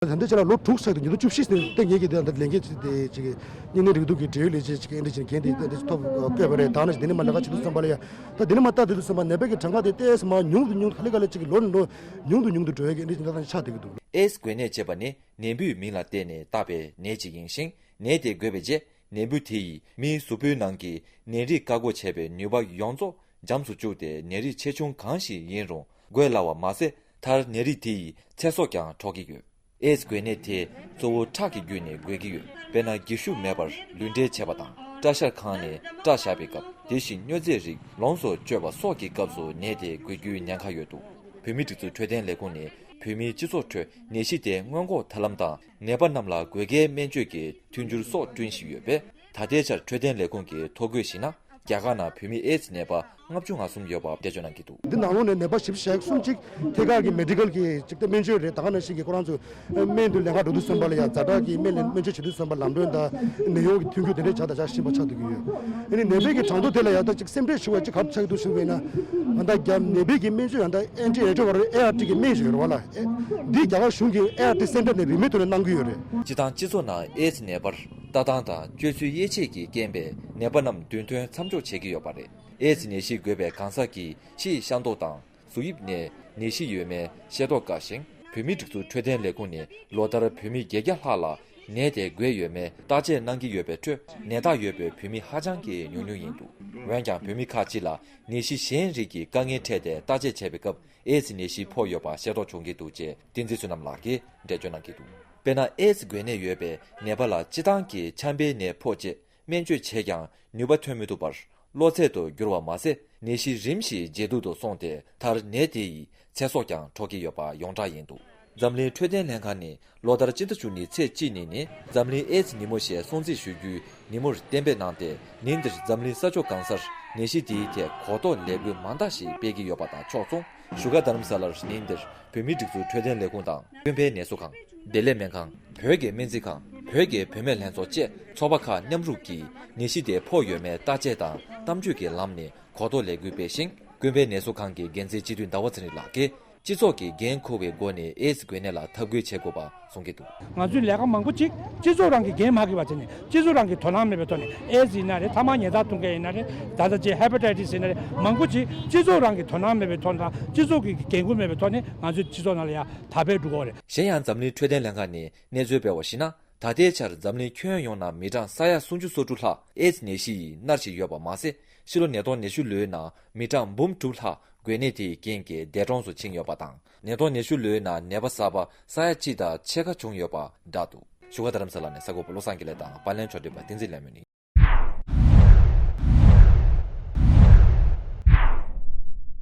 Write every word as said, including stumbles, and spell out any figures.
ད་ལྟའི་ཆ་ལ་ལོ་དྲུག་ཙམ་དུ་ཉིས་སྟོང་བཅུ་བཞི་ནས་ཏེ་ངེད་ཀྱི་དེ་ལས་འགན་ཅིག་དེ་ཅིག་གཉན་ནད་རེག་དུག་གི་འབྲེལ་ཡོད་ལས་བྱེད་ཅིག་ཨེ་འདྲ་ཅིག་འགན་དེ་ཏེ་ཐོབ་བསྐོས་པ་རེད། ད་ནི་དེ་ནས་མར་ལས་ཀ་བྱེད་དུས་ཙམ་པ་ལ་ཡ། ད་དེ་ནས་མར་ལྟ་དུས་ཙམ་པ་ནད་པའི་གི་གྲངས་ཀ་དེ་ཏོག་ཙམ་མར་ཉུང་དུ་ཉུང་དུ་ག་ལེ་ག་ལེ་ཅིག་ལོ་ནས་ལོ་ཉུང་དུ་ཉུང་དུ་འགྲོ་ཡ་གི་ཨེ་འདྲ་ཅིག་ད་ལྟ་ཆགས་བསྡད་ཀྱི་འདུག། ཨེ་ཨེ་སི་འགོས་ནད་ཅེས་པ་ནི་ནད་འབུའི་མིང་ལ་བརྟེན་ནས་བཏགས་པའི་ནད་ཅིག་ཡིན་ཞིང་། ནད་དེ་འགོས་པའི་རྗེས་ནད་འབུ་དེ་ཡིས་མིའི་གཟུགས་པོའི་ནང་གི་ནད་རིགས་བཀག་འགོག་བྱེད་པའི་ནུས་པ་ཡོངས་རྫོགས་འཇམ་དུ་བཅུག་སྟེ། ནད་རིགས་ཆེ་ཆུང་གང་ཞིག་ཡིན་རུང་འགོས་སླ་བ་མ་ཟད། མཐར་ནད་རིགས་དེ་ཡི་ཚེ་སྲོག་ཀྱང་འཕྲོག་གི་ཡོད། ཨེ་ཨེ་སི་འགོས་ནད་དེ་གཙོ་བོ་ཁྲག་གི་བརྒྱུད་ནས་འགོས་ཀྱི་ཡོད། དཔེར་ན། སྒེར་ཞུགས་མེད་པར་ལུས་འབྲེལ་བྱས་པ་དང་། སྐྲ་བཞར་ཁང་ནས་སྐྲ་བཞར་བའི་སྐབས། དེ་བཞིན་སྨྱོ་རྫས་རིགས་ལོངས་སུ་སྤྱོད་པ་སོགས་ཀྱི་སྐབས་སུ་ནད་དེ་འགོས་རྒྱུའི་ཉེན་ཁ་ཡོད་འདུག། བོད་མིའི་སྒྲིག་འཛུགས་འཕྲོད་བསྟེན་ལས་ཁུངས་ནས་བོད་མིའི་སྤྱི་ཚོགས་ཁྲོད་ནད་གཞི་དེ་སྔོན་འགོག་ཐབས་ལམ་དང་། ནད་པ་རྣམས་ལ་འགོས་མཁན་སྨན་བཅོས་ཀྱི་མཐུན་འགྱུར་སོགས་བསྐྲུན་བཞིན་ཡོད་པས། ད་ལྟའི་ཆར་འཕྲོད་བསྟེན་ལས་ཁུངས་ཀྱིས་ཐོ་འགོད་ཞུས་ན། རྒྱ་གར་ནང་བོད་མི་ཨེ་ཨེ་སི་ནད་པ་ལྔ་བཅུ་ང་གསུམ་ཡོད་པ་འགྲེལ་བརྗོད་གནང་གི་འདུག། འདི་ནང་ལོགས་ནས་ནད་པ་བཞི་བཅུ་ཞེ་གསུམ་ཅིག་ཐད་ཀར་གྱི་མེ་ཌི་ཀལ་གྱི་ཅིག་ཏེ་སྨན་བཅོས་རེད། ད་ག་ནང་བཞིན་གྱི་ཁོ་རང་ཚོ་སྨན་དུ་ལེན་ག་འགྲོ་དུས་ཙམ་པ་ལ་ཡང་ཛ་དྲག་གི་སྨན་ལེན་སྨན་བཅོས་བྱེད་དུས་ཙམ་པ་ལམ་གྲོན་དང་ནད་གཡོག་གི་མཐུན་འགྱུར་དེ་འདྲའི་བྱ་དང་བྱ་བཞིན་པ་ཆགས་བསྡད་ཀྱི་ཡོད། ཨ་ནི་ནད་པའི་གི་གྲངས་ཐོ་དེ་ལ་ཡང་ད་ཅིག་སེམས་ཁྲལ་ཞུ་བ་ཅིག་ག་རེ་ཆགས་ཀྱི་འདུག་ཞུ་བས་ན། ང་ད་རྒྱ་ནད་པའི་གི་སྨན་བཅོས་ཡང་ད་ཨེན་ཊི་རེ་ཊོ་ཝི་རལ་ཨེ་ཨར་ཊི་གི་སྨན་ཞིག་ཡོད་རེད་བ་ལ། ཨེ་འདི་རྒྱ་གར་གཞུང་གི་ཨེ་ཨར་ཊི་སེན་ཊར་ནས་རིན་མེད་ཐོག་ནས་གནང་གི་ཡོད་རེད། སྤྱིར་བཏང་སྤྱི་ཚོགས་ནང་ཨེ་ཨེ་སི་ནད་པར་ལྟ་སྟངས་དང་སྤྱོད་ཚུལ་དབྱེ་འབྱེད་ཀྱི་རྐྱེན་པས་ནད་པ་རྣམས་འདུན་ཐོན་མཚམས་འཇོག་བྱེད་ཀྱི་ཡོད་པ་རེད། ཨེ་ཨེ་སི་ནད་གཞི་འགོས་པའི་གང་ཟག་གི་ཕྱིའི་ཤ་མདོག་དང་གཟུགས་དབྱིབས་ནས་ནད་གཞི་ཡོད་མེད་ཤེས་རྟོགས་དཀའ་ཞིང་། བོད་མིའི་སྒྲིག་འཛུགས་འཕྲོད་བསྟེན་ལས་ཁུངས་ནས་ལོ་ལྟར་བོད་མི་བརྒྱད་བརྒྱ་ལྷག་ལ་ནད་དེ་འགོས་ཡོད་མེད་བརྟག་དཔྱད་གནང་གི་ཡོད་པའི་ཁྲོད། ནད་རྟགས་ཡོད་པའི་བོད་མི་ཧ་ཅང་གི་ཉུང་ཉུང་ཡིན་འདུག། འོན་ཀྱང་བོད་མི་ཁག་ཅིག་ལ་ནད་གཞི་གཞན་རིགས་ཀྱི་དཀའ་ངལ་འཕྲད་དེ་བརྟག་དཔྱད་བྱས་པའི་སྐབས། ཨེ་ཨེ་སི་ནད་གཞི་ཕོག་ཡོད་པ་ཤེས་རྟོགས་བྱུང་གི་འདུག་ཅེས་བསྟན་འཛིན་བསོད་ནམས་ལགས་ཀྱིས་འགྲེལ་བརྗོད་གནང་གི་འདུག། དཔེར་ན། ཨེ་ཨེ་སི་འགོས་ནད་ཡོད་པའི་ནད་པ་ལ་སྤྱིར་བཏང་གི་ཆམ་པའི་ནད་ཕོག་རྗེས་སྨན་བཅོས་བྱས་ཀྱང་ནུས་པ་ཐོན་མི་ཐུབ་པར། གློ་ཚད་དུ་འགྱུར་བ་མ་ཟད། ནད་གཞི་རིམ་བཞིན་ཇེ་སྡུག་ཏུ་སོང་སྟེ། མཐར་ནད་དེ་ཡིས་ཚེ་སྲོག་ཀྱང་འཕྲོག་གི་ཡོད་པ་ཡོངས་གྲགས་ཡིན་འདུག། འཛམ་གླིང་འཕྲོད་བསྟེན་ལྷན་ཁང་ནི་ལོ་ལྟར་སྤྱི་ཟླ་བཅུ་གཉིས་ཚེས་གཅིག་ཉིན་ནི་འཛམ་གླིང་ཨེ་ཨེ་སི་ཉིན་མོ་ཞེས་སྲུང་བརྩི་ཞུ་རྒྱུའི་ཉིན་མོར་གཏན་འབེབས་གནང་སྟེ། ཉིན་འདིར་འཛམ་གླིང་ས་ཕྱོགས་གང་སར་ནད་གཞི་དེའི་ཐད་གོ་རྟོགས་ལས་འགུལ་མང་དག་ཞིག་སྤེལ་གྱི་ཡོད་པ་དང་ཕྱོགས་མཚུངས། བཞུགས་སྒར་རྡ་རམ་ས་ལར་ཉིན་འདིར་བོད་མིའི་སྒྲིག་འཛུགས་འཕྲོད་བསྟེན་ལས་ཁུངས་དང་། ཀུན་ཕན་ནད་གསོ་ཁང་། བདེ་ལེགས་སྨན་ཁང་། བོད་ཀྱི་སྨན་རྩིས་ཁང་། བོད་ཀྱི་བུད་མེད་ལྷན་ཚོགས་བཅས་ཚོགས་པ་ཁག་མཉམ་རུབ་ཀྱིས་ནད་གཞི་དེ་ཕོག་ཡོད་མེད་བརྟག་དཔྱད་དང་གཏམ་བརྗོད་ཀྱི་ལམ་ནས་གོ་རྟོགས་ལས་འགུལ་སྤེལ་ཞིང་། ཀུན་ཕན་ནད་གསོ་ཁང་གི་འགན་འཛིན་སྤྱི་འཐུས་ཟླ་བ་ཚེ་རིང་ལགས་ཀྱིས། སྤྱི་ཚོགས་ཀྱིས་འགན་འཁུར་བའི་སྒོ་ནས་ཨེ་ཨེ་སི་འགོས་ནད་ལ་འཐབ་རྒོལ་བྱེད་དགོས་པ་གསུང་གི་འདུག། ང་ཚོས་ལས་ཀ་མང་པོ་ཅིག་སྤྱི་ཚོགས་རང་གི་འགན་མ་འཁྱེར་བ་བྱས་ནས། སྤྱི་ཚོགས་རང་གི་དོ་སྣང་མེད་པའི་ཐོག་ནས། ཨེ་ཨེ་སི་ཡིན་ན་རེད། ཐ་མག་ཉལ་ཐ་འཐུང་མཁན་ཡིན་ན་རེད། ད་ལྟ་ཅིག་ཧེ་པ་ཊའི་ཊི་སི་ཡིན་ན་རེད། མང་པོ་ཅིག་སྤྱི་ཚོགས་རང་གི་དོ་སྣང་མེད་པའི་ཐོག་ནས་དང་། སྤྱི་ཚོགས་ཀྱི་འགན་འཁུར་མེད་པའི་ཐོག་ནས། ང་ཚོས་སྤྱི་ཚོགས་ནང་ལ་ཡ་དར་སྤེལ་འགྲོ་གི་ཡོད་རེད། གཞན་ཡང་། འཛམ་གླིང་འཕྲོད་བསྟེན་ལྷན་ཁང་ནས་གནས་ཚུལ་སྤེལ་བར་གཞིགས་ན། ད་ལྟའི་ཆར་འཛམ་གླིང་ཁྱོན་ཡོངས་ནང་མི་གྲངས་ས་ཡ་སུམ་ཅུ་སོ་དྲུག་ལྷག་ཨེ་ཨེ་སི་ནད་གཞི་ཡིས་མནར་བཞིན་ཡོད་པ་མ་ཟད། ཕྱི་ལོ་ཉིས་སྟོང་ཉི་ཤུ་ལོའི་ནང་མི་གྲངས་འབུམ་དྲུག་ལྷག་འགོས་ནད་དེའི་རྐྱེན་གྱིས་འདས་གྲོངས་སུ་ཕྱིན་ཡོད་པ་དང་། ཉིས་སྟོང་ཉི་ཤུ་ལོའི་ནང་ནད་པ་གསར་པ་ས་ཡ་གཅིག་དང་ཕྱེད་ཀ་བྱུང་ཡོད་པ་བསྒྲགས་འདུག། བཞུགས་སྒར་རྡ་རམ་ས་ལ་ནས་གསར་འགོད་པ་བློ་བཟང་དགེ་ལེགས་དང་། པར་ལེན་ཕྱོགས་སྒྲིག་པ་བསྟན་འཛིན་ལྷ་མོ་ནས།